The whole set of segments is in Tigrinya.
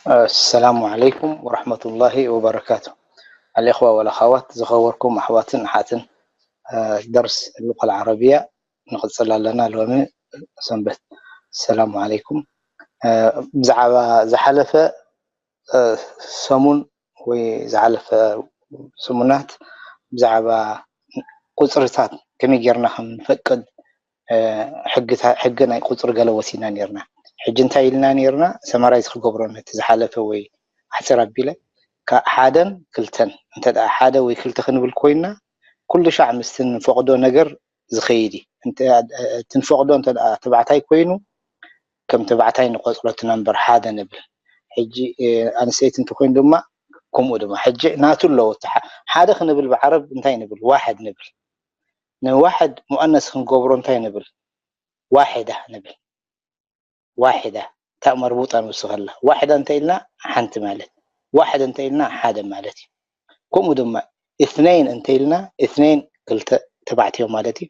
السلام عليكم ورحمة الله وبركاته. الإخوة والأخوات، ዝኸበርኩም ኣሕዋትን ኣሓትን፣ ደርስ اللغة العربية ንቕጽል ኣለና ሎሚ ሰንበት። السلام عليكم። ብዛዕባ ዝሓለፈ ሰሙን ወይ ዝሓለፈ ሰሙናት ብዛዕባ ቁጽርታት ከመይ ጌርና ከም ንፈቅድ ሕጊ ናይ ቁጽሪ ገለ ወሲና ኔርና። ሕጂ እንታይ ኢልና ኔርና? ሰመራይዝ ክገብሮ ነቲ ዝሓለፈ ወይ ኣሕጽር ኣቢለ ሓደን ክልተን እንተ ሓደ ወይ ክልተ ክንብል ኮይና ኩሉ ሻዕ ምስቲ ንፈቕዶ ነገር ዝኸይድ እዩ። እቲ ንፈቕዶ እንተ ተባዕታይ ኮይኑ ከም ተባዕታይ ንቆጽሮ እቲ ነምበር ሓደ ንብል። ሕጂ ኣንስተይቲ እንተኮይኑ ድማ ከምኡ ድማ ሕጂ ናቱ ኣለዎ። ሓደ ክንብል ብዓረብ እንታይ ንብል? ዋሕድ ንብል። ንዋሕድ ሙኣነስ ክንገብሮ እንታይ ንብል? ዋሕዳ ንብል። ዋሕዳ ታእ መርቡጣ ንውስኸላ። ዋሕዳ እንተ ኢልና ሓንቲ ማለት፣ ዋሕድ እንተ ኢልና ሓደ ማለት እዩ። ከምኡ ድማ እትነይን እንተ ኢልና እትነይን ክልተ ተባዕትዮ ማለት እዩ።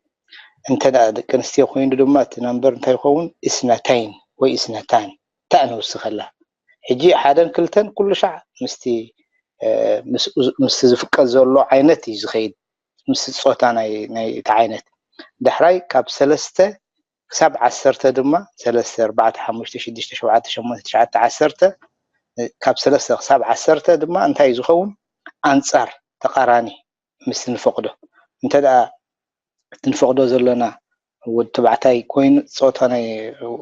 እንተ ደቂ ኣንስትዮ ኮይኑ ድማ እቲ ነምበር እንታይ ይኸውን? እስነተይን ወይ እስነታን ታእ ንውስኸላ። ሕጂ ሓደን ክልተን ኩሉ ሻዕ ምስቲ ምስቲ ዝፍቀድ ዘሎ ዓይነት እዩ ዝኸይድ፣ ምስቲ ፆታ ናይ እቲ ዓይነት። ዳሕራይ ካብ ሰለስተ ክሳብ ዓሰርተ ድማ ሰለስተ፣ ኣርባዕተ፣ ሓሙሽተ፣ ሽዱሽተ፣ ሸውዓተ፣ ሸሞንተ፣ ትሽዓተ፣ ዓሰርተ ካብ ሰለስተ ክሳብ ዓሰርተ ድማ እንታይ እዩ ዝኸውን? ኣንፃር ተቓራኒ ምስቲ ንፈቕዶ። እንተ ደኣ እቲ ንፈቕዶ ዘለና ወዲ ተባዕታይ ኮይኑ ፆታ ናይ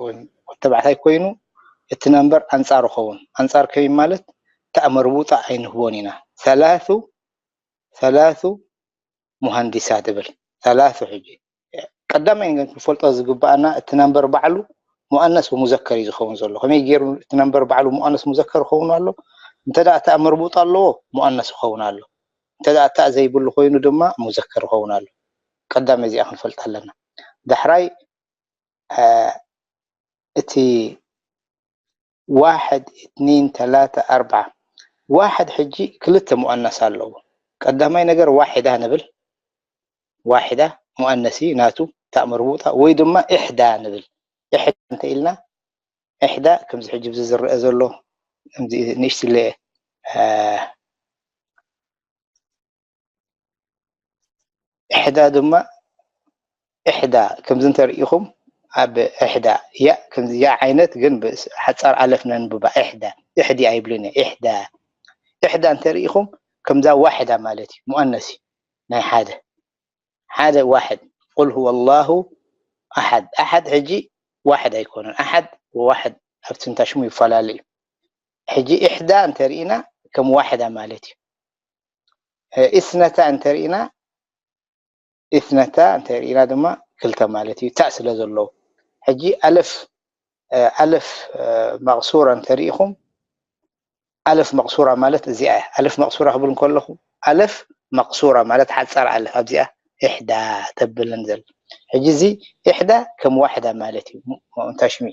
ወዲ ተባዕታይ ኮይኑ እቲ ነምበር ኣንፃር ይኸውን። ኣንፃር ከመይ ማለት? ታእ መርቡጣ ኣይንህቦን ኢና። ሰላሱ ሰላሱ ሙሃንዲሳት እብል። ሰላሱ ሕጂ ቀዳማይ ነገር ክንፈልጦ ዝግባኣና እቲ ነምበር ባዕሉ ሙኣነስ ወሙዘከር እዩ ዝኸውን ዘሎ። ከመይ ገይሩ እቲ ነምበር ባዕሉ ሙኣነስ ሙዘከር ይኸውን ኣሎ? እንተ ደኣ ታእ መርቡጣ ኣለዎ ሙኣነስ ይኸውን ኣሎ። እንተ ደኣ ታእ ዘይብሉ ኮይኑ ድማ ሙዘከር ይኸውን ኣሎ። ቀዳም እዚኣ ክንፈልጥ ኣለና። ዳሕራይ እቲ ዋሕድ፣ እትኒን፣ ተላተ፣ ኣርብዓ። ዋሕድ ሕጂ ክልተ ሙኣነስ ኣለዎ። ቀዳማይ ነገር ዋሕዳ ንብል። ዋሕዳ ሙኣነስ እዩ ናቱ ታእ መርቡጣ ወይ ድማ ኢሕዳ ንብል። ኢሕዳ እንተ ኢልና ኢሕዳ ከምዚ ሕጂ ብዚ ዝረአ ዘሎ ከምዚ ንእሽትለ ኢሕዳ ድማ ኢሕዳ ከምዚ እንተርኢኹም ኣብ ኢሕዳ ያ ከምዚ ያ ዓይነት ግን ሓጻር ኣለፍ ነንብባ ኢሕዳ ኢሕዲ ኣይብልን ኢሕዳ ኢሕዳ እንተርኢኹም ከምዛ ዋሕዳ ማለት እዩ ሙኣነስ እዩ ናይ ሓደ ሓደ ዋሕድ ቁል ሁወ ላሁ ኣሓድ ኣሓድ ሕጂ ዋሕድ ኣይኮነን ኣሓድ ወዋሕድ ኣብ ትንታሽሙ ይፈላለ እዩ ሕጂ ኢሕዳ እንተርኢና ከም ዋሕዳ ማለት እዩ ኢስነታ እንተርኢና ኢስነታ እንተርኢና ድማ ክልተ ማለት እዩ ታእ ስለ ዘለዎ ሕጂ ኣለፍ ኣለፍ መቕሱራ እንተርኢኹም ኣለፍ መቕሱራ ማለት እዚኣ እያ ኣለፍ መቕሱራ ክብል እንከለኹ ኣለፍ መቕሱራ ማለት ሓፃር ኣለፍ ኣብዚኣ ኢሕዳ ተብልን ዘል ሕጂ እዚ ኢሕዳ ከም ዋሕዳ ማለት እዩ ታሽሚ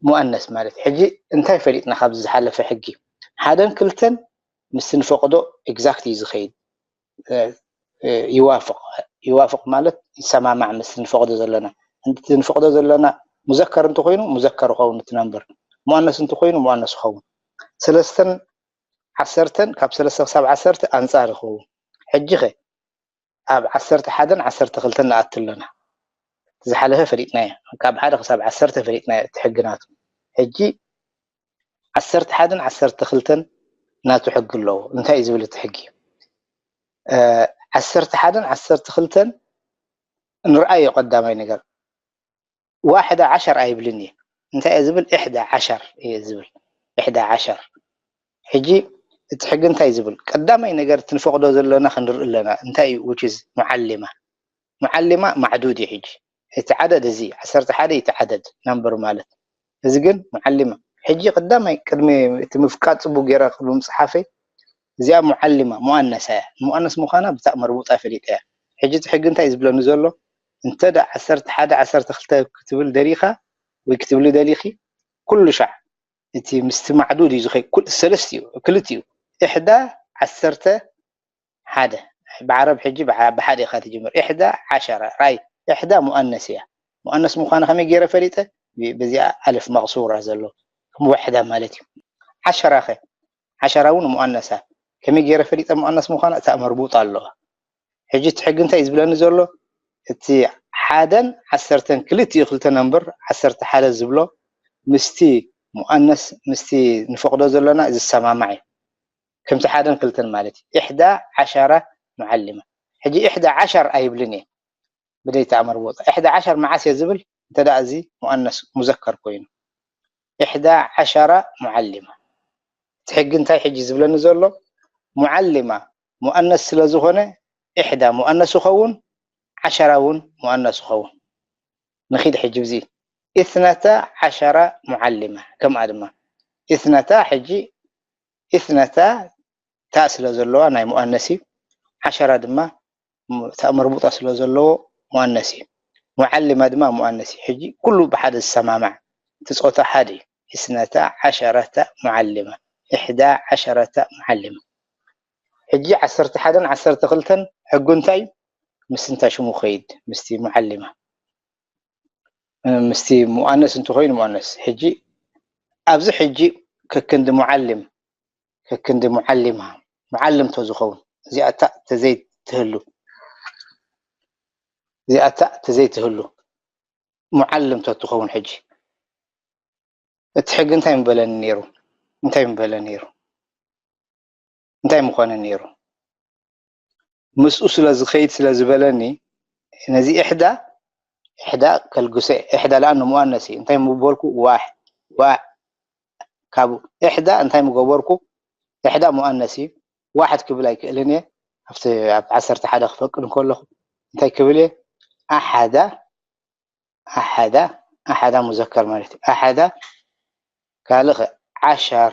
ሙኣነስ ማለት ሕጂ እንታይ ፈሊጥና ካብዚ ዝሓለፈ ሕጊ ሓደን ክልተን ምስ ንፈቕዶ exact እዩ ዝኸይድ ይዋፍቕ ይዋፍቕ ማለት ይሰማማዕ ምስ ንፈቕዶ ዘለና እቲ ንፈቕዶ ዘለና ሙዘከር እንተኮይኑ ሙዘከር ይኸውን እቲ ነምበር ሙኣነስ እንተኮይኑ ሙኣነስ ይኸውን ሰለስተን ዓሰርተን ካብ ሰለስተ ክሳብ ዓሰርተ ኣንፃር ይኸውን ሕጂ ኸ ኣብ ዓሰርተ ሓደን ዓሰርተ ክልተን ንኣቱ ኣለና ዝሓለፈ ፈሊጥናዮ ካብ ሓደ ክሳብ ዓሰርተ ፈሊጥናዮ እቲ ሕግናቱ ሕጂ ዓሰርተ ሓደን ዓሰርተ ክልተን ናቱ ሕጊ ኣለዎ እንታይ እዩ ዝብል እቲ ሕጊ ዓሰርተ ሓደን ዓሰርተ ክልተን ንርኣዮ ቀዳማይ ነገር ዋሕዳ ዓሸር ኣይብልን እየ እንታይ እየ ዝብል ኢሕዳ ዓሸር እየ ዝብል ኢሕዳ ዓሸር ሕጂ እቲ ሕጊ እንታይ ዝብል ቀዳማይ ነገር እቲ ንፈቕዶ ዘለና ክንርኢ ኣለና እንታይ እዩ which is ሙዓሊማ ሙዓሊማ ማዕዱድ እዩ ሕጂ እቲ ዓደድ እዚ ዓሰርተ ሓደ እቲ ዓደድ ነምበር ማለት እዚ ግን ሙዓሊማ ሕጂ ቀዳማይ ቅድሚ እቲ ምፍቃድ ፅቡቅ ገይረ ቅድሚ ምፅሓፈይ እዚኣ ሙዓሊማ ሙኣነሳ እያ ሙኣነስ ምዃና ብታእ መርቡጣ ፈሊጠ እያ ሕጂ እቲ ሕጊ እንታይ ዝብለኒ ዘሎ እንተ ዓሰርተ ሓደ ዓሰርተ ክልተ ክትብል ደሊኻ ወይ ክትብሊ ደሊኺ ኩሉ ሻዕ እቲ ምስቲ ማዕዱድ እዩ ዝኸይ ሰለስቲኡ ክልቲኡ ኢሕዳ ዓሰርተ ሓደ ብዓረብ ሕጂ ብሓደ ኢኻ ትጅምር ኢሕዳ ዓሸራ ራይ ኢሕዳ ሙኣነስ እያ ሙኣነስ ምዃኑ ከመይ ገይረ ፈሊጠ በዚኣ ኣልፍ መቕሱራ ዘሎ ከም ውሕዳ ማለት እዩ። ዓሸራ ኸ? ዓሸራ እውን ሙኣነሳ። ከመይ ገይረ ፈሊጠ ሙኣነስ ምዃና? እታ መርቡጣ ኣለዋ። ሕጂ እቲ ሕጊ እንታይ እዩ ዝብለኒ ዘሎ? እቲ ሓደን ዓሰርተን ክልቲኡ ክልተ ነምበር ዓሰርተ ሓደ ዝብሎ ምስቲ ሙኣነስ ምስቲ ንፈቕዶ ዘለና ዝሰማማዕ እዩ። ከምቲ ሓደን ክልተን ማለት እዩ። ኢሕዳ ዓሸራ ሙዓሊማ። ሕጂ ኢሕዳ ዓሸር ኣይብልን እየ ብደይ ተኣመር ቦታ። ኢሕዳ ዓሸር መዓስ እየ ዝብል? እንተ ደኣ እዚ ሙኣነስ ሙዘከር ኮይኑ። ኢሕዳ ዓሸራ ሙዓሊማ። እቲ ሕጊ እንታይ ሕጂ ዝብለኒ ዘሎ? ሙዓሊማ ሙኣነስ ስለ ዝኾነ ኢሕዳ ሙኣነስ ይኸውን፣ ዓሸራ እውን ሙኣነስ ይኸውን። ንኺድ ሕጂ ብዚ ኢስነታ ዓሸራ ሙዓሊማ። ከምኣ ድማ ኢስነታ ሕጂ ኢስነታ ታ ስለ ዘለዋ ናይ ሙኣነስ እዩ። ዓሸራ ድማ ም-፣ እታ መርቡጣ ስለ ዘለዎ ሙኣነስ እዩ። ሙዓሊማ ድማ ሙኣነስ እዩ። ሕጂ ኩሉ ብሓደ ዝሰማማዕ እቲ ጾታ ሓደ እዩ። ኢስነታ ዓሸረታ ሙዓሊማ፣ ኢሕዳ ዓሸረታ ሙዓሊማ። ሕጂ ዓሰርተ ሓደን ዓሰርተ ክልተን ሕጉ እንታይ እዩ? ምስ እንታይ ሽሙ ኸይድ? ምስቲ ሙዓሊማ። ምስቲ ሙኣነስ እንተኾይኑ ሙኣነስ። ሕጂ ኣብዚ ሕጂ ከክንዲ ሙዓሊም፣ ከክንዲ ሙዓሊማ፣ ሙዓልም ተዝኸውን፣ እዚኣታ ተዘይትህሉ፣ እዚኣታ ተዘይትህሉ፣ ሙዓልም ተትኸውን ሕጂ እቲ ሕጊ እንታይ ምበለኒ ነይሩ? እንታይ ምበለ ነይሩ? እንታይ ምኾነ ነይሩ? ምስኡ ስለ ዝኸይድ ስለ ዝበለኒ ነዚ ኢሕዳ፣ ኢሕዳ ከልግሶ እየ። ኢሕዳ ለኣኑ ሙኣነስ እዩ። እንታይ ምበልኩ? ዋሕ-፣ ዋ-፣ ካብ ኢሕዳ እንታይ ምገበርኩ? ኢሕዳ ሙኣነስ እዩ። ዋሕድ ክብል ኣይክእልን እየ። ኣብቲ ኣብ ዓሰርተ ሓደ ክፈቅድ እንከለኹ እንታይ ክብል እየ? ኣሓዳ፣ ኣሓዳ፣ ኣሓዳ ሙዘከር ማለት እዩ። ኣሓዳ ካልእ ኸ? ዓሸር፣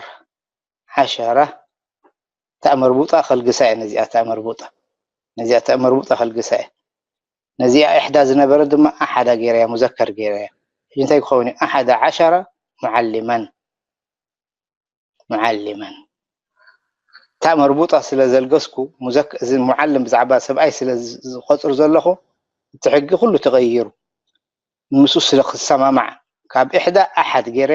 ዓሸራ። እታ መርቡጣ ከልግሳ እየ ነዚኣ፣ እታ መርቡጣ። ነዚኣ እታ መርቡጣ ከልግሳ እየ። ነዚኣ ኢሕዳ ዝነበረ ድማ ኣሓዳ ገይረያ፣ ሙዘከር ገይረያ። ሕጂ እንታይ ክኸውን እዩ? ኣሓዳ ዓሸራ ሙዓሊመን። ሙዓሊመን። እታ መርቡጣ ስለ ዘልገስኩ፣ ሙዘክ-፣ እዚ ሙዓልም ብዛዕባ ሰብኣይ ስለ ዝ-፣ ዝቆጽር ዘለኹ፣ እቲ ሕጊ ኩሉ ተቐይሩ። ምስኡ ስለ ክሰማማዕ፣ ካብ ኢሕዳ ኣሓድ ገይረ፣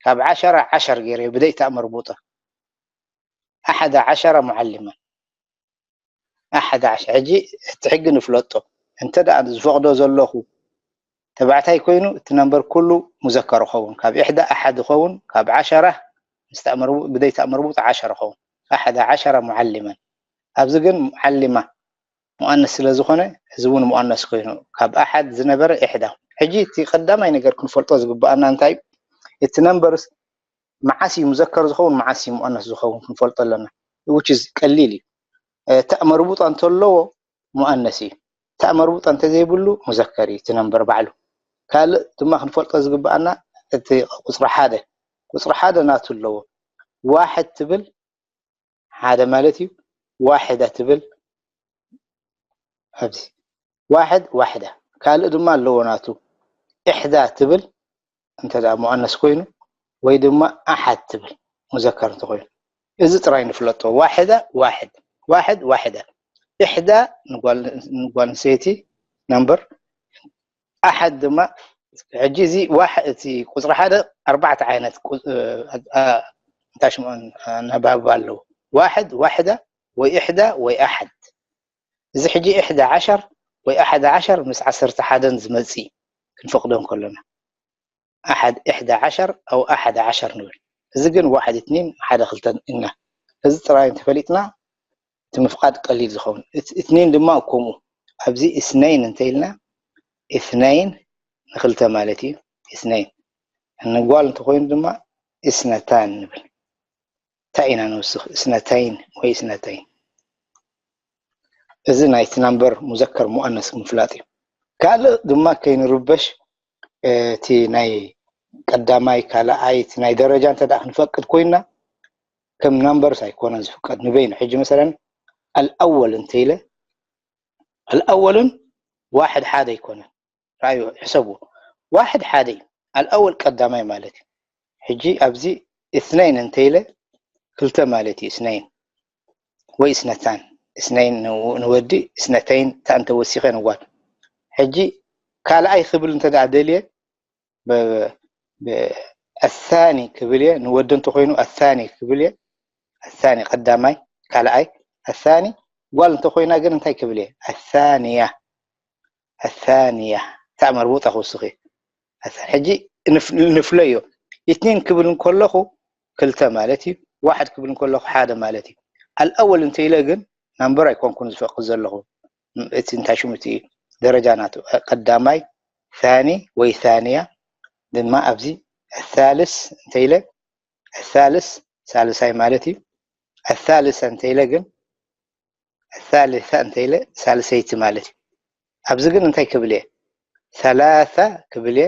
ካብ ዓሸራ ዓሸር ገይረ፣ ብደይ እታ መርቡጣ። ኣሓዳ ዓሸራ ሙዓሊመን። ኣሓዳ ዓሸራ። ሕጂ እቲ ሕጊ ንፍለጦ። እንተ ደኣ ዝፈቕዶ ዘለኹ ተባዕታይ ኮይኑ፣ እቲ ነምበር ኩሉ ሙዘከር ይኸውን። ካብ ኢሕዳ ኣሓድ ይኸውን፣ ካብ ዓሸራ ምስ ተኣመርቡ-፣ ብደይ ተኣመርቡጥ ዓሸር ይኸውን። ኣሓዳ ዓሸራ ሙዓሊመን። ኣብዚ ግን ሙዓሊማ ሙኣነስ ስለ ዝኾነ፣ እዚ እውን ሙኣነስ ኮይኑ፣ ካብ ኣሓድ ዝነበረ ኢሕዳ። ሕጂ እቲ ቀዳማይ ነገር ክንፈልጦ ዝግብኣና እንታይ እዩ? እቲ ነምበርስ መዓስ እዩ ሙዘከር ዝኸውን፣ መዓስ እዩ ሙኣነስ ዝኸውን ክንፈልጦ ኣለና። Which is ቀሊል እዩ። እ፣ ታእ መርቡጣ እንተለዎ ሙኣነስ እዩ። ታእ መርቡጣ እንተዘይብሉ ሙዘከር እዩ እቲ ነምበር ባዕሉ። ካልእ ድማ ክንፈልጦ ዝግብኣና እቲ ቁጽሪ ሓደ፣ ቁጽሪ ሓደ ናቱ ኣለዎ። ዋሕድ ትብል ሓደ ማለት እዩ። ዋሕዳ ትብል ኣብዚ ዋሕድ ዋሕዳ። ካልእ ድማ ኣለዎ ናቱ። ኢሕዳ ትብል እንተ ደኣ ሙኣነስ ኮይኑ ወይ ድማ ኣሓድ ትብል ሙዘከር እንተኾይኑ። እዚ ጥራይ ንፍለጦ። ዋሕዳ ዋሕድ፣ ዋሕድ ዋሕዳ። ኢሕዳ ንጓል፣ ንጓል ኣንስተይቲ ነምበር፣ ኣሓድ ድማ። ሕጂ እዚ ዋሕ-፣ እቲ ቁጽሪ ሓደ ኣርባዕተ ዓይነት ቁ-፣ እ፣ እ፣ እንታይ ሽምኦን ኣነባብባ ኣለዎ። ዋሕድ ዋሕዳ ወይ ኢሕዳ ወይ ኣሓድ። እዚ ሕጂ ኢሕዳ ዓሸር ወይ ኣሓደ ዓሸር ምስ ዓሰርተ ሓደን ዝመጽእ ክንፈቕዶ እንከለና። ኣሓድ፣ ኢሕዳ ዓሸር ኣው ኣሓደ ዓሸር ንብል። እዚ ግን ዋሕድ፣ እትኒን፣ ሓደ ክልተን ኢና። እዚ ጥራይ እንተፈሊጥና እቲ ምፍቓድ ቀሊል ዝኸውን። እት-፣ እትኒን ድማ ከምኡ። ኣብዚ እስነይን እንተኢልና፣ እትነይን ንክልተ ማለት እዩ። እትነይን። ንጓል እንተኾይኑ ድማ እስነታን ንብል። እንታይ ኢና ንውስኽ? እስነተይን ወይ እስነተይን። እዚ ናይቲ ናምበር ሙዘከር ሙኣነስ ምፍላጥ እዩ። ካልእ ድማ ከይንርበሽ፣ እ፣ እቲ ናይ ቀዳማይ፣ ካልኣይ፣ እቲ ናይ ደረጃ እንተ ደኣ ክንፈቅድ ኮይንና፣ ከም ናምበርስ ኣይኮነን ዝፍቀድ። ንበይኑ ሕጂ መሰለን ኣልኣወል እንተ ኢለ፣ ኣልኣወልን ዋሕድ ሓደ ኣይኮነን። ረኣዩ፣ ሕሰቡ። ዋሕድ ሓደ እዩ። ኣልኣወል ቀዳማይ ማለት እዩ። ሕጂ ኣብዚ እትነይን እንተ ኢለ ክልተ ማለት እዩ። እስነይን ወይ እስነታን። እስነይን ንው-፣ ንወዲ፣ እስነተይን ታእ እንተ ወሲኸ ንጓል። ሕጂ ካልኣይ ክብል እንተ ደኣ ደልየ ብ-፣ ብ-፣ ኣሳኒ ክብል እየ። ንወዲ እንተኮይኑ ኣሳኒ ክብል እየ። ኣሳኒ ቀዳማይ፣ ካልኣይ። ኣሳኒ ጓል እንተኮይና ግን እንታይ ክብል እየ? ኣሳንያ። ኣሳንያ። ታእ መርቡጣ ክውስኺ። ኣሳኒ። ሕጂ ንፍ-፣ ንፍለዮ። ኢትኒን ክብል እንከለኹ ክልተ ማለት እዩ። ዋሕድ ክብል እንከለኹ ሓደ ማለት እዩ። ኣልኣወል እንተ ኢለ ግን ናምበር ኣይኮንኩን ዝፈቅድ ዘለኹ። እቲ እንታይ ሽሙ እቲ ደረጃ ናቱ። ቀዳማይ፣ ሳኒ ወይ ሳንያ ድማ ኣብዚ ኣሳልስ እንተ ኢለ፣ ኣሳልስ ሳልሳይ ማለት እዩ። ኣሳልሰ እንተ ኢለ ግን፣ ኣሳልሰ እንተ ኢለ ሳልሰይቲ ማለት እዩ። ኣብዚ ግን እንታይ ክብል እየ? ሰላሳ ክብል እየ።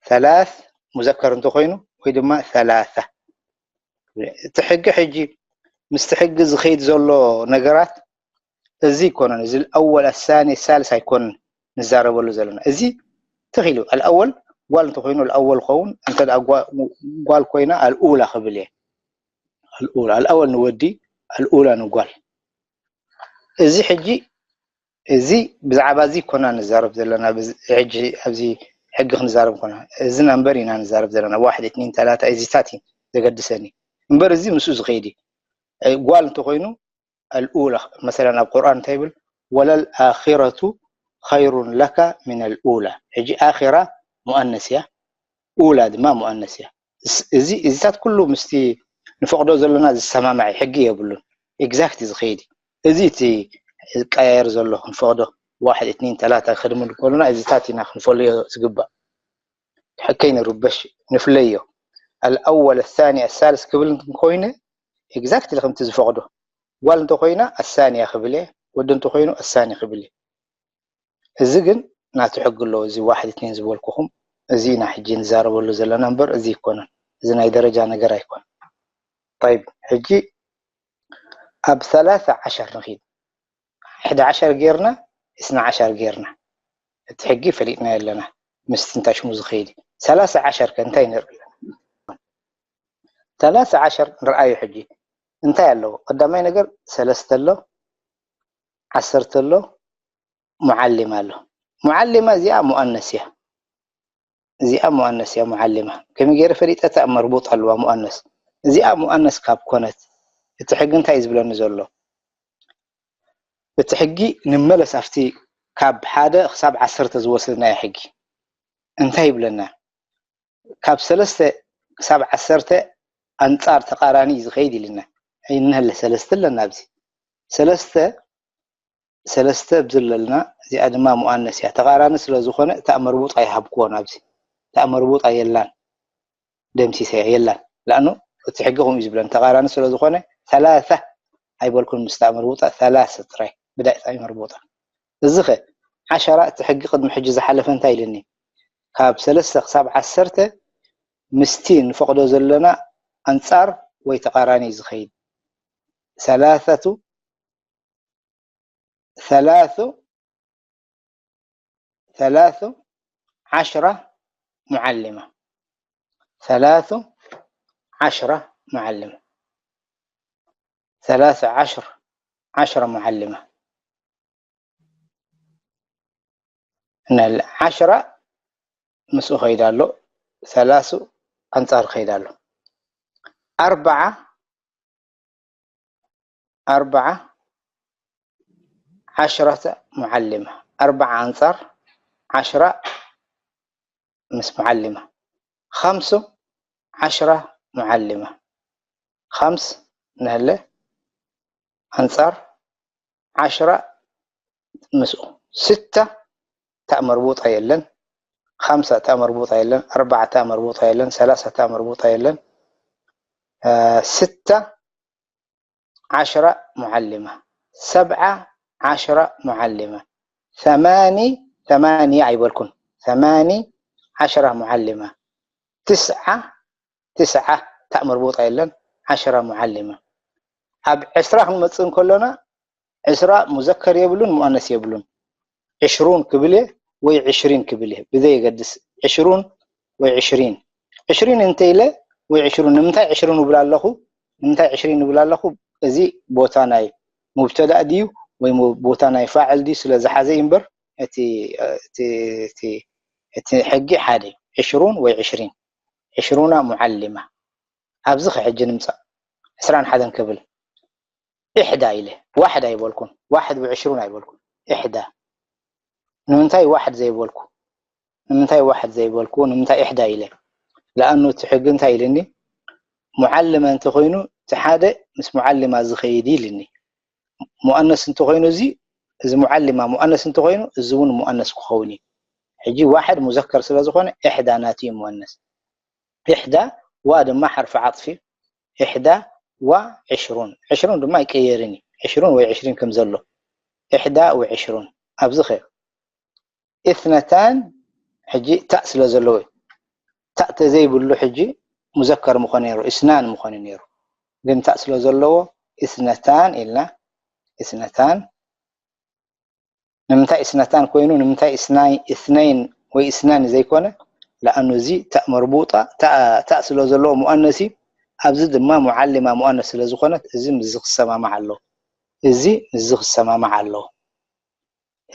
ሰላስ ሙዘከር እንተኮይኑ ወይ ድማ ሰላሳ። እቲ ሕጊ ሕጂ ምስቲ ሕጊ ዝኸይድ ዘሎ ነገራት እዚ ኣይኮነን። እዚ ኣወል ኣሳኒ ሳልስ ኣይኮነን ንዛረበሉ ዘለና። እዚ ትኽኢሉ ኣልኣወል ጓል እንተኮይኑ ኣልኣወል ኸውን፣ እንተ ደኣ ጓ-፣ ጓል ኮይና ኣልኡላ ክብል እየ። ኣልኡላ፣ ኣልኣወል ንወዲ፣ ኣልኡላ ንጓል። እዚ ሕጂ፣ እዚ ብዛዕባ እዚ ኮና ንዛረብ ዘለና፣ ብዚ-፣ ሕጂ ኣብዚ ሕጊ ክንዛረብ ኮና። እዚ ናምበር ኢና ንዛረብ ዘለና። ዋሕድ፣ እትኒን፣ ተላታ፣ እዚታት እዩ ዘገድሰኒ። እምበር እዚ ምስኡ ዝኸይድ እዩ። እ፣ ጓል እንተኾይኑ፣ ኣልኡላ፣ መሰለን ኣብ ቁርኣን እንታይ ይብል? "ወለል ኣኺረቱ ኸይሩን ለካ ሚነል ኡላ።" ሕጂ ኣኺራ ሙኣነስ እያ፣ ኡላ ድማ ሙኣነስ እያ። እስ-፣ እዚ፣ እዚታት ኩሉ ምስቲ ንፈቕዶ ዘለና ዝሰማማዕ ሕጊ የብሉን። ኤግዛክት ዝኸይድ እዩ። እዚ እቲ ዝቀያየር ዘሎ ክንፈቕዶ፣ ዋሕድ፣ እትኒን፣ ተላታ ክድምር ከሎና እዚታት ኢና ክንፈልዮ ዝግባእ። ሕከይ ንርበሽ፣ ንፍለዮ። ኣልኣወል፣ ኣሳኒ፣ ኣሳልስ ክብል እንኮይነ ኤግዛክትሊ ከምቲ ዝፈቕዶ። ጓል እንተኮይና ኣሳንያ ክብል እየ፣ ወዲ እንተኮይኑ ኣሳኒ ክብል እየ። እዚ ግን ናቱ ሕጊ ኣለዎ። እዚ ዋሕድ እትኒን ዝበልኩኹም እዚ ኢና ሕጂ ንዛረበሉ ዘለና እምበር እዚ ኣይኮነን። እዚ ናይ ደረጃ ነገር ኣይኮነን። ጠይብ፣ ሕጂ ኣብ ሰላሳ ዓሸር ንኺድ። ሕደ ዓሸር ጌርና፣ እስና ዓሸር ጌርና። እቲ ሕጊ ፈሊጥናዮ ኣለና። ምስቲ እንታይ ሽሙ ዝኸይድ እዩ። ሰላሳ ዓሸር ከ እንታይ ንርኢ ኣለና? ሰላሳ ዓሸር ንርኣዮ ሕጂ። እንታይ ኣለዎ? ቀዳማይ ነገር ሰለስተ ኣሎ፣ ዓሰርተ ኣሎ፣ ሙዓሊማ ኣሎ። ሙዓሊማ እዚኣ ሙኣነስ እያ። እዚኣ ሙኣነስ እያ፣ ሙዓሊማ። ከመይ ገይረ ፈሊጠ? እታ መርቡጥ ኣለዋ፣ ሙኣነስ። እዚኣ ሙኣነስ ካብ ኮነት፣ እቲ ሕጊ እንታይ እዩ ዝብለኒ ዘሎ? እቲ ሕጊ ንመለስ ኣብቲ ካብ ሓደ ክሳብ ዓሰርተ ዝወሰድናዮ ሕጊ። እንታይ ይብለና? ካብ ሰለስተ ክሳብ ዓሰርተ ኣንጻር ተቓራኒ እዩ ዝኸይድ ኢልና። እንሀለ ሰለስተ ኣለና ኣብዚ። ሰለስተ፣ ሰለስተ ኣብዚ ኣለና፣ እዚኣ ድማ ሙኣነስ እያ። ተቓራኒ ስለ ዝኾነ እታ መርቡጣ ይሃብክዎን ኣብዚ። እታ መርቡጣ የላን። ደምሲሰያ፣ የላን። ለኣኑ እቲ ሕጊ ከምኡ እዩ ዝብለን። ተቓራኒ ስለ ዝኾነ ሰላሳ ኣይበልኩን ምስታ መርቡጣ፣ ሰላሳ ጥራይ። ብዳይ ጻይ መርቡጣ። እዚ ኸ ዓሸራ እቲ ሕጊ ቅድሚ ሕጂ ዝሓለፈ እንታይ ኢልኒ? ካብ ሰለስተ ክሳብ ዓሰርተ ምስቲ ንፈቕዶ ዘለና ኣንጻር ወይ ተቓራኒ እዩ ዝኸይድ። ሰላሰቱ፣ ሰላሱ፣ ሰላሱ ዓሽራ ሙዓሊማ። ሰላሱ ዓሽራ ሙዓሊማ። ሰላሱ ዓሽር፣ ዓሽራ ሙዓሊማ። ነል ዓሽራ ምስኡ ኸይድ ኣሎ፣ ሰላሱ ኣንጻር ኸይድ ኣሎ። ኣርብዓ፣ ኣርብዓ ዓሽራተ ሙዓሊማ። ኣርብዓ ኣንጻር ዓሽራ ምስ ሙዓሊማ። ኸምሱ ዓሽራ ሙዓሊማ። ኸምስ ነለ ኣንጻር ዓሽራ ምስኡ። ስታ ታእ መርቡጣ የለን። ኸምሳ ታእ መርቡጣ የለን። ኣርባዓ ታእ መርቡጣ የለን። ሰላሳ ታእ መርቡጣ የለን። እ፣ ስታ ዓሽራ ሙዓሊማ። ሰብዓ ዓሽራ ሙዓሊማ። ሰማኒ፣ ሰማኒ ኣይበልኩን። ሰማኒ ዓሽራ ሙዓሊማ። ትስዓ፣ ትስዓ ታእ መርቡጣ የለን። ዓሽራ ሙዓሊማ። ኣብ ዕስራ ክንመጽእ እንከሎና፣ ዕስራ ሙዘከር የብሉን፣ ሙኣነስ የብሉን። ዕሽሩን ክብል እየ ወይ ዕሽሪን ክብል እየ፣ ብዘየገድስ። ዕሽሩን ወይ ዕሽሪን። ዕሽሪን እንተ ኢለ ወይ ዕሽሩን፣ ንምንታይ ዕሽሩን እብል ኣለኹ? ንምንታይ ዕሽሪን እብል ኣለኹ? እዚ ቦታ ናይ ሙብተዳእ ድዩ ወይ ሞ-፣ ቦታ ናይ ፋዕል ድዩ ስለ ዝሓዘ እዩ እምበር፣ እቲ፣ እቲ፣ እቲ፣ እቲ ሕጊ ሓደ እዩ። ዕሽሩን ወይ ዕሽሪን። ዕሽሩና ሙዓሊማ። ኣብዚ ከ ሕጂ ንምጻእ ዕስራን ሓደን ክብል ኢሕዳ ኢለ ዋሕድ ኣይበልኩን፣ ዋሕድ ብዕሽሩን ኣይበልኩን። ኢሕዳ ንምንታይ ዋሕድ ዘይበልኩ? ንምንታይ ዋሕድ ዘይበልኩ? ንምንታይ ኢሕዳ ኢለ? ለኣኑ እቲ ሕጊ እንታይ ኢልኒ? ሙዓልመ እንተኾይኑ እቲ ሓደ ምስ ሙዓሊማ ዝኸይድ ኢልኒ። ሙኣነስ እንተኾይኑ እዚ እዚ ሙዓሊማ ሙኣነስ እንተኾይኑ እዚ እውን ሙኣነስ ክኸውን እዩ። ሕጂ ዋሕድ ሙዘከር ስለ ዝኾነ ኢሕዳ ናቱ እዩ ሙኣነስ። ኢሕዳ ዋ ድማ ሓርፊ ዓጥፊ ኢሕዳ ዋ ዕሽሩን ዕሽሩን ድማ ኣይቀየርን እዩ። ዕሽሩን ወይ ዕሽሪን ከም ዘሎ ኢሕዳ ወዕሽሩን ኣብዚ ኸ ኢስነታን ሕጂ ታእ ስለ ዘለዎ እዩ። ታእ ተዘይብሉ ሕጂ ሙዘከር ምኾነ ነይሩ፣ ኢስናን ምኾነ ነይሩ። ግን ታእ ስለ ዘለዎ ኢስነታን ኢልና። ኢስነታን ንምንታይ ኢስነታን ኮይኑ ንምንታይ ኢስናይ ኢስነይን ወይ ኢስናን ዘይኮነ? ለኣኑ እዚ ታእ መርቡጣ ታእ ስለ ዘለዎ ሙኣነስ እዩ። ኣብዚ ድማ ሙዓሊማ ሙኣነስ ስለ ዝኾነት እዚ ምስዚ ክሰማማዕ ኣለዎ። እዚ ምስዚ ክሰማማዕ ኣለዎ።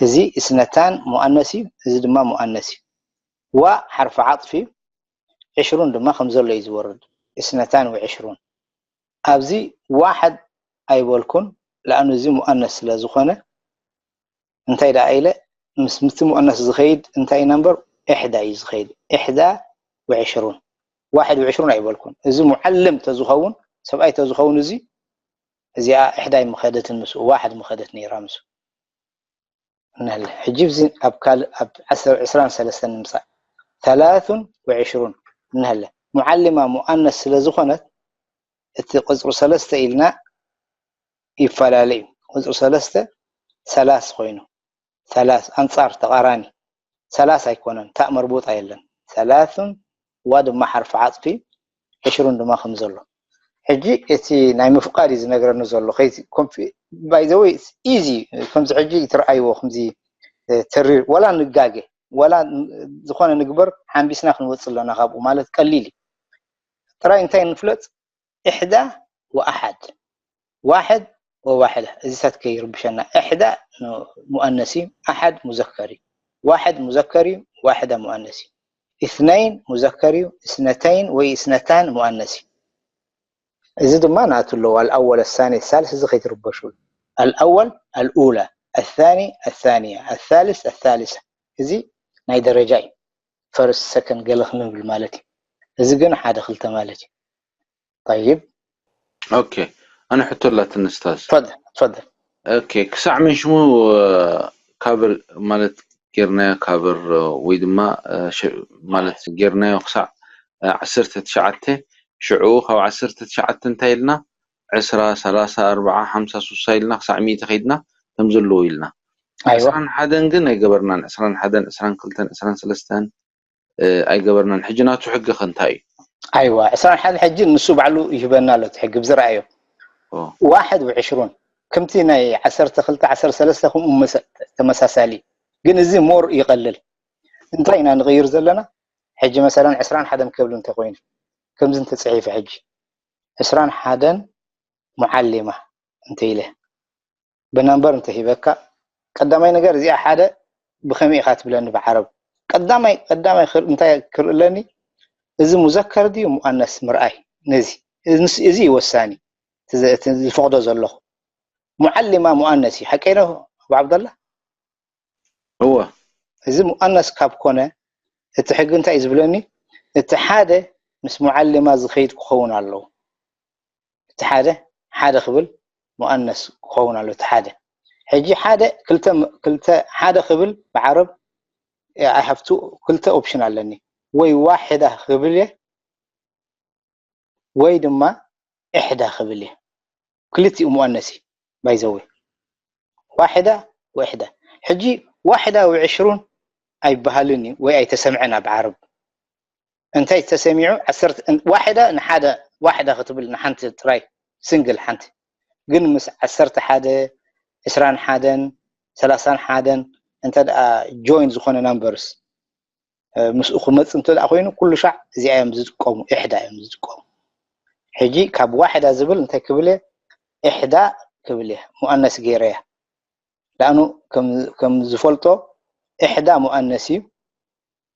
እዚ ኢስነታን ሙኣነስ እዩ፣ እዚ ድማ ሙኣነስ እዩ። ዋ ሓርፊ ዓጥፊ እዩ፣ ዕሽሩን ድማ ከም ዘሎ እዩ ዝወርድ። ኢስነታን ወዕሽሩን። ኣብዚ ዋሕድ ኣይበልኩን፣ ለኣኑ እዚ ሙኣነስ ስለ ዝኾነ እንታይ ደኣ ኢለ ምስ ምቲ ሙኣነስ ዝኸይድ እንታይ ኢና እምበር ኢሕዳ እዩ ዝኸይድ። ኢሕዳ ወዕሽሩን። ዋሕድ ወዕሽሩን ኣይበልኩን። እዚ ሙዓልም ተዝኸውን፣ ሰብኣይ ተዝኸውን እዚ እዚኣ ኢሕዳ ኣይምኸደትን ምስኡ፣ ዋሕድ ምኸደት ነይራ ምስኡ። እንሀለ ሕጂ እዚ ኣብ ካልእ ኣብ ዕስራን ሰለስተን ንምጻእ ሰላቱን ወዕሽሩን እንሀለ ሙዓሊማ ሙኣነስ ስለ ዝኾነት እቲ ቁፅሪ ሰለስተ ኢልና ይፈላለ እዩ። ቁፅሪ ሰለስተ ሰላስ ኮይኑ ሰላስ ኣንፃር ተቓራኒ ሰላስ ኣይኮነን። ታእ መርቡጣ የለን። ሰላሱን ዋ ድማ ሓርፊ ዓጥፊ ዕሽሩን ድማ ከም ዘሎ። ሕጂ እቲ ናይ ምፍቃድ እዩ ዝነግረኒ ዘሎ። ባይዘወይ ኢዚ ከምዚ ሕጂ ትረኣይዎ ከምዚ ተሪር ወላ ንጋገ ወላ ዝኾነ ንግበር ሓንቢስና ክንወፅእ ኣለና ካብኡ ማለት ቀሊል እዩ። ጥራይ እንታይ ንፍለጥ ኢሕዳ ወኣሓድ ዋሕድ ወዋሕዳ እዚታት ከይርብሸና። ኢሕዳ ሙኣነስ እዩ፣ ኣሓድ ሙዘከር እዩ። ዋሕድ ሙዘከር እዩ፣ ዋሕዳ ሙኣነስ እዩ። ኢስነይን ሙዘከር እዩ፣ ኢስነተይን ወይ ኢስነታን ሙኣነስ እዩ። እዚ ድማ ናቱ ኣለዎ ኣልኣወል ኣሳኒ ሳልስ እዚ ከይትርበሹ ኣልኣወል ኣልኡላ ኣሳኒ ኣሳኒያ ኣሳልስ ኣሳልሳ። እዚ ናይ ደረጃ እዩ። ፈርስት ሰከንድ ገለ ክንብል ማለት እዩ። እዚ ግን ሓደ ክልተ ማለት እዩ። ጠይብ ኦኬ ኣነ ሕቶ ኣላትኒ ስታዝ ትፈድል ትፈድል ኦኬ ክሳዕ ምን ሽሙ ካቨር ማለት ጌርናዮ ካቨር ወይ ድማ ማለት ጌርናዮ ክሳዕ ዓሰርተ ትሽዓተ ሽዑ ካብ ዓሰርተ ትሽዓተ እንታይ ኢልና ዕስራ ሰላሳ ኣርብዓ ሓምሳ ሱሳ ኢልና ክሳዕ ሚእቲ ከይድና ከም ዘለዎ ኢልና ኣይዋ ዕስራን ሓደን ግን ኣይገበርናን ዕስራን ሓደን ዕስራን ክልተን ዕስራን ሰለስተን ኣይገበርናን ሕጂ ናቱ ሕጊ ከ እንታይ እዩ ኣይዋ ዕስራን ሓደን ሕጂ ንሱ ባዕሉ ይህበና ኣሎ እቲ ሕጊ ብዝረኣዮ ኦ፣ ዋሕድ ብዕሽሩን ከምቲ ናይ ዓሰርተ ክልተ ዓሰርተ ሰለስተ ከምኡ መሰ- ተመሳሳሊ ግን እዚ ሞር ይቐልል እንታይ ኢና ንቕይር ዘለና ሕጂ መሰለን ዕስራን ሓደን ክብል እንተኮይኑ ከምዚ እንተፅሒፈ ሕጂ ዕስራን ሓደን ሙዓሊማ እንተኢለ ብነምበር እንተሂበካ ቀዳማይ ነገር እዚኣ ሓደ ብኸመይ ኢኻ ትብለኒ ብዓረብ ቀዳማይ ቀዳማይ ክር- እንታይ ክርእለኒ እዚ ሙዘከር ድዩ ሙኣነስ ምርኣይ ነዚ እዚ- እዚ እዩ ወሳኒ እቲ ዘ- እቲ ዝፈቕዶ ዘለኹ ሙዓሊማ ሙኣነስ እዩ ሓቀይ ነው ኣቡ ዓብደላ እወ እዚ ሙኣነስ ካብ ኮነ እቲ ሕጊ እንታይ እዩ ዝብለኒ እቲ ሓደ ምስ ሙዓሊማ ዝኸይድ ክኸውን ኣለዎ እቲ ሓደ ሓደ ክብል ሙኣነስ ክኸውን ኣሎ እቲ ሓደ ሕጂ ሓደ ክልተ ክልተ ሓደ ክብል ብዓረብ ኣይሃፍቱ ክልተ ኦፕሽን ኣለኒ ወይ ዋሕዳ ክብል እየ ወይ ድማ ኢሕዳ ክብል እየ ክልቲኡ ሙኣነስ እዩ ባይዘወይ ዋሕዳ ወሕዳ ሕጂ ዋሕዳ ወዕሽሩን ኣይበሃልን እዩ ወይ ኣይተሰምዐን ኣብ ዓረብ እንታይ ተሰሚዑ ዓሰርተ ዋሕዳ ንሓደ ዋሕዳ ክትብል ንሓንቲ ጥራይ ስንግል ሓንቲ ግን ምስ ዓሰርተ ሓደ ዕስራን ሓደን ሰላሳን ሓደን እንተ ደኣ ጆይን ዝኾነ ናምበርስ ምስኡ ክመፅ እንተ ደኣ ኮይኑ ኩሉ ሻዕ እዚኣ እዮም ዝጥቀሙ ኢሕዳ እዮም ዝጥቀሙ ሕጂ ካብ ዋሕዳ ዝብል እንታይ ክብል እየ ኢሕዳ ክብል እየ ሙኣነስ ገይረ እያ ዳእኑ ከም ዝፈልጦ ኢሕዳ ሙኣነስ እዩ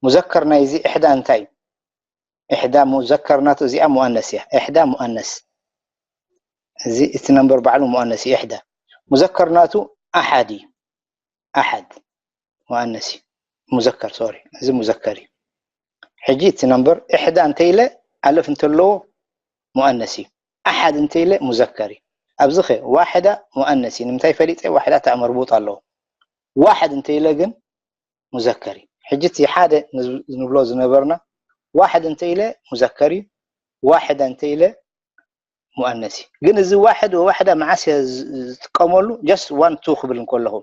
ሙዘከር ናይዚ ኢሕዳ እንታይ እዩ إحدى ሙዘከር ናቱ እዚኣ ሙኣነስ እያ። إحدى ሙኣነስ። እዚ እቲ ነምበር ባዕሉ ሙኣነስ እዩ። إحدى ሙዘከር ናቱ ኣሓድ እዩ። ኣሓድ ሙኣነስ እዩ። ሙዘከር ሶሪ፣ እዚ ሙዘከር እዩ። ሕጂ እቲ ነምበር إحدى እንተ ኢለ ኣለፍ እንተለዎ ሙኣነስ እዩ። ኣሓድ እንተ ኢለ ሙዘከር እዩ። ኣብዚ ኸ ዋሕዳ ሙኣነስ እዩ። ንምንታይ ፈሊጠ? ዋሕዳ እታ መርቡጥ ኣለዎ። ዋሕድ እንተ ኢለ ግን ሙዘከር እዩ። ሕጂ እቲ ሓደ ንዝ- ንብሎ ዝነበርና ዋሕድ እንተ ኢለ ሙዘከር እዩ። ዋሕዳ እንተ ኢለ ሙኣነስ እዩ። ግን እዚ ዋሕድ ወዋሕዳ መዓስ እየ ዝ- ዝጥቀመሉ? Just one two ክብል እንከለኹ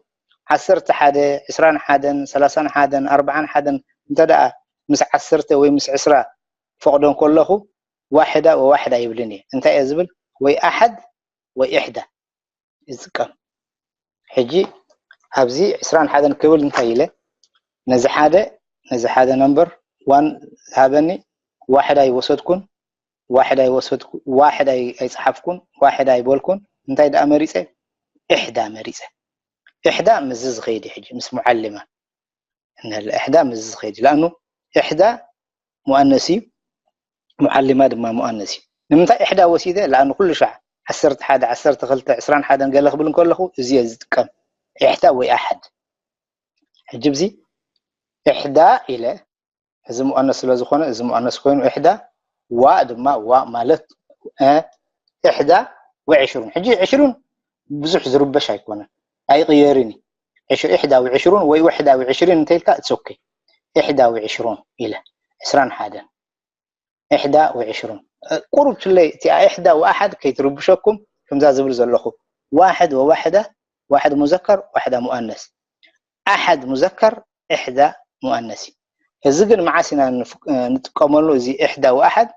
ዓሰርተ ሓደ፣ ዕስራን ሓደን፣ ሰላሳን ሓደን፣ ኣርባዓን ሓደን እንተ ደኣ ምስ ዓሰርተ ወይ ምስ ዕስራ ፈቕዶ እንከለኹ ዋሕዳ ወዋሕዳ ይብልን እየ። እንታይ እየ ዝብል? ወይ ኣሓድ ወይ إحدى ይጥቀም። ሕጂ ኣብዚ ዕስራን ሓደን ክብል እንታይ ኢለ ነዚ ሓደ ነዚ ሓደ ነምበር ዋን ዝሃበኒ ዋሕድ ኣይወሰድኩን፣ ዋሕድ ኣይወሰድኩ፣ ዋሕድ ኣይ- ኣይጸሓፍኩን፣ ዋሕድ ኣይበልኩን። እንታይ ደኣ መሪጸ? إحدى መሪጸ። إحدى ምስዚ ዝኸይድ እዩ። ሕጂ ምስ ሙዓሊማ እንሀለ إحدى ምስዚ ዝኸይድ እዩ። ለኣኑ إحدى ሙኣነስ እዩ፣ ሙዓሊማ ድማ ሙኣነስ እዩ። ንምንታይ إحدى ወሲደ? ለኣኑ ኩሉ ሻዕ ዓሰርተ ሓደ፣ ዓሰርተ ክልተ፣ ዕስራን ሓደን ገለ ክብል እንከለኹ እዚ እየ ዝጥቀም። إحدى ወይ ኣሓድ። ሕጂ ብዚ إحدى ኢለ እዚ ሙኣነስ ስለ ዝኾነ እዚ ሙኣነስ ኮይኑ إحدى ዋ ድማ ዋ ማለት እ፣ إحدى وعشرون። ሕጂ ዕሽሩን ብዙሕ ዝርበሽ ኣይኮነን፣ ኣይቕየርን እዩ። ዕሽ- إحدى وعشرون ወይ وحدى وعشرين እንተ ኢልካ it's okay። إحدى وعشرون ኢለ ዕስራን ሓደን إحدى وعشرون እ፣ ቁሩብ ትለይ እቲኣ إحدى وأحد ከይትርብሸኩም ከምዛ ዝብል ዘለኹ ዋሕድ ወዋሕዳ፣ ዋሕድ ሙዘከር ዋሕዳ ሙኣነስ ኣሓድ ሙዘከር إحدى ሙኣነስ እዩ። እዚ ግን መዓስ ኢና ንፍ- ንጥቀመሉ? እዚ إحدى وأحد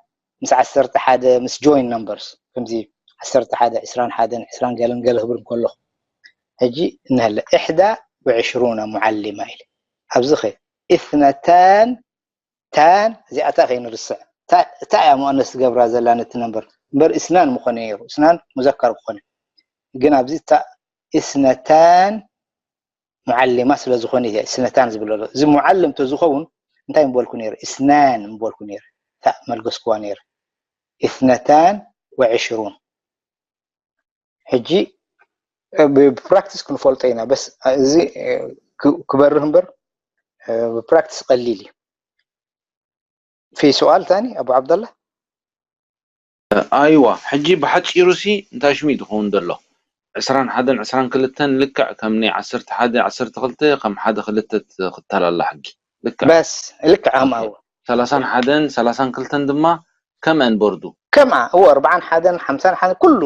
ምስ ዓሰርተ ሓደ ምስ join numbers ከምዚ ዓሰርተ ሓደ ዕስራን ሓደን ዕስራን ገለን ገለ ክብል እንከለኹ ሕጂ እንሀለ إحدى وعشرون ሙዓሊማ ኢለ ኣብዚ ኸ اثنتان ታን እዚኣታ ከይንርስዕ እታ እያ ሙኣነስ ትገብራ ዘላ ነቲ ነምበር እምበር እስናን ምኾነ ነይሩ እስናን ሙዘከር ክኾነ ግን ኣብዚ እታ እትነታን ሙዓሊማ ስለ ዝኾነ እየ እትነታን ዝብል ዘሎ። እዚ ሙዓልም ተዝኸውን እንታይ ምበልኩ ነይረ? እስናን ምበልኩ ነይረ። እታ መልገስኩዋ ነይረ። እትነታን ወዕሽሩን። ሕጂ ብፕራክቲስ ክንፈልጦ ኢና። በስ እዚ ክበርህ እምበር ብፕራክቲስ ቀሊል እዩ። في سؤال ثاني أبو عبد الله؟ ኣይዋ ሕጂ ብሓፂሩ ሲ እንታይ ሽሙ እዩ ዝኸውን ዘሎ? ዕስራን ሓደን ዕስራን ክልተን ልክዕ ከም ናይ ዓሰርተ ሓደ ዓሰርተ ክልተ ከም ሓደ ክልተ ክትተላላ ሕጊ ልክዕ بس ልክዕ ኣማው ሰላሳን ሓደን ሰላሳን ክልተን ድማ ከምአን ቦርዱ ከምኣ እዎ ኣርባዓን ሓደን ሓምሳን ሓደ ኩሉ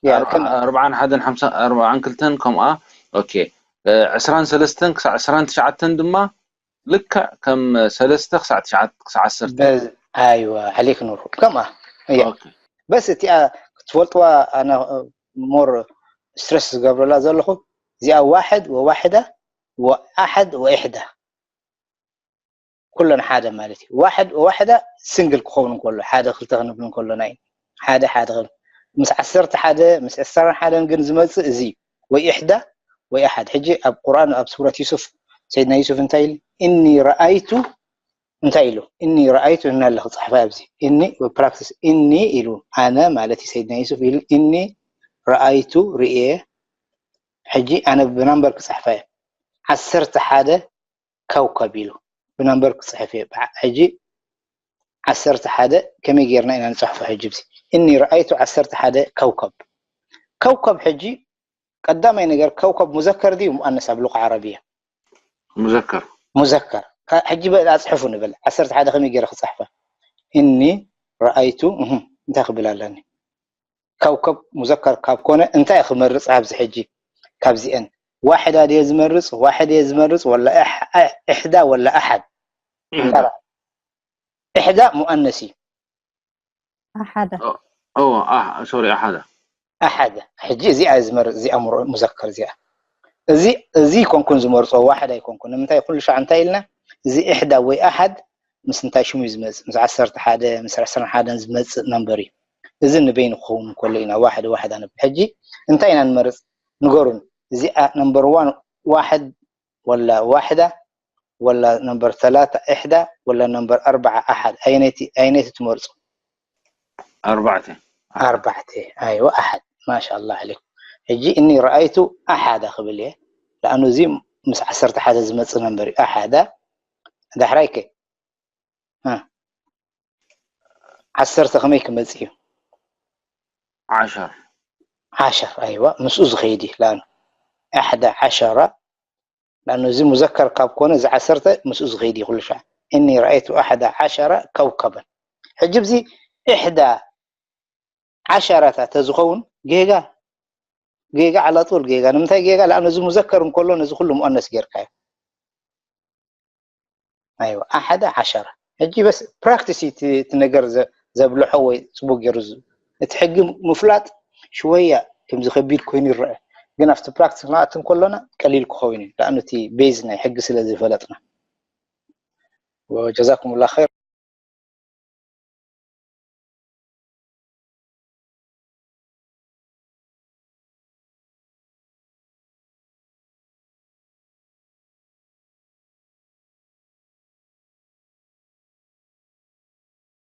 ያ ከም ኣርባዓን ሓደን ሓምሳ ኣርባዓን ክልተን ከምኣ ኦኬ ዕስራን ሰለስተን ክሳዕ ዕስራን ትሽዓተን ድማ ልክዕ ከም ሰለስተ ክሳዕ ትሽዓተ ክሳዕ ዓሰርተ በዝ- ኣይዋ عليك نور ከምኣ እያ ኦኬ በስ እቲኣ ክትፈልጥዋ ኣነ ሞር ስትረስ ዝገብረላ ዘለኹ እዚኣ ዋሕድ ወዋሕዳ ወኣሐድ ወኢሕዳ ኩለን ሓደ ማለት እዩ። ዋሕድ ወዋሕዳ ሲንግል ክኸውን እንከሎ ሓደ ክልተ ክንብል እንከሎ ናይ ሓደ ሓደ ክብል ምስ ዓሰርተ ሓደ ምስ ዕስራን ሓደን ግን ዝመፅእ እዚ እዩ። ወይ ኢሕዳ ወይ ኣሓድ። ሕጂ ኣብ ቁርኣን ኣብ ሱረት ዩሱፍ ሰይድና ዩሱፍ እንታይ ኢሉ? እኒ ረኣይቱ እንታይ ኢሉ? እኒ ረኣይቱ እና ኣለኹ ፃሕፋ ኣብዚ እኒ ፕራክቲስ እኒ ኢሉ ኣነ ማለት እዩ ሰይድና ዩሱፍ ኢሉ እኒ ረኣይቱ ርእየ ሕጂ ኣነ ብናምበር ክፃሕፋ እየ ዓሰርተ ሓደ ከውከብ ኢሉ ብናምበር ክፅሕፍ እየ። ብዓ- ሕጂ ዓሰርተ ሓደ ከመይ ጌርና ኢና ንፅሕፎ? ሕጂ ብዚ እኒ ረኣይቱ ዓሰርተ ሓደ ከውከብ ከውከብ ሕጂ ቀዳማይ ነገር ከውከብ ሙዘከር ድዩ ሙኣነስ ኣብ ሉቃ ዓረብያ? ሙዘከር ሙዘከር ከ- ሕጂ በል ኣፅሕፉ ንበል ዓሰርተ ሓደ ከመይ ገይረ ክፅሕፋ? እኒ ረኣይቱ እህ፣ እንታይ ክብል ኣለኒ? ከውከብ ሙዘከር ካብ ኮነ እንታይ ክመርፅ ኣብዚ ሕጂ ካብዚአን ዋሕዳ ድየ ዝመርፅ ዋሕድ እየ ዝመርፅ ወላ እሕ- እሕ- እሕዳ ወላ ኣሓድ ኢሕዳ እሕዳ ሙኣነስ እዩ ኣሓደ እዎ ኣሕ ሶሪ ኣሓዳ ኣሓደ ሕጂ እዚኣ እየ ዝመርፅ እዚኣ ሙር- ሙዘከር እዚኣ እዚ እዚ ኣይኮንኩን ዝመርፆ ዋሕድ ኣይኮንኩን ንምንታይ ኩሉ ሻዕ እንታይ ኢልና እዚ እሕዳ ወይ ኣሓድ ምስ እንታይ ሽሙ እዩ ዝመፅእ ምስ ዓሰርተ ሓደ ምስ ዕስራን ሓደን ዝመፅእ ነምበር እዩ እዚ ንበይኑ ክኸውን እንከሎ ኢና ዋሕድ ዋሕዳ ንብል ሕጂ እንታይ ኢና ንመርፅ ንገሩን እዚኣ ነምበር ዋን ዋሕድ ወላ ዋሕዳ ولا نمبر ثلاثة إحدى ولا نمبر أربعة أحد؟ أينتي أينتي تمرص؟ ኣርባዕተ أربعة. أيوة، أحد. ما شاء الله عليكم. ሕጂ إني رأيت أحد ክብል እየ። لأنه እዚ ምስ ዓሰርተ ሓደ ዝመጽእ ነምበር እዩ። أحد. ዳሕራይ ከ ዓሰርተ ከመይ ክመጽእ እዩ? ዓሸር ዓሸር። ኣይዋ፣ ምስኡ ዝኸይድ እዩ። لأنه أحد عشر، لأنه እዚ ሙዘከር ካብ ኮነ እዚ ዓሰርተ ምስኡ ዝኸይድ እዩ ኩሉ ሻዕ። إني رأيت أحد عشر كوكبا. ሕጂ ብዚ إحدى عشرة ተዝኸውን ጌጋ ጌጋ على طول ጌጋ። ንምንታይ ጌጋ? لأنه እዚ ሙዘከር እንከሎ ነዚ ኩሉ ሙኣነስ ጌርካዮ። ኣይዋ፣ أحد عشر። ሕጂ በስ ፕራክቲስ እዩ እቲ ነገር ዘብልሖ ወይ ጽቡቅ ገይሩ። እቲ ሕጊ ምፍላጥ ሽወያ ከምዚ ከቢድ ኮይኑ ይረአ፣ ግን ኣብቲ ፕራክቲስ ክንኣቱ እንከሎና ቀሊል ክኸውን እዩ። لأنه እቲ ቤዝ ናይ ሕጊ ስለ ዝፈለጥና። وجزاكم الله خير.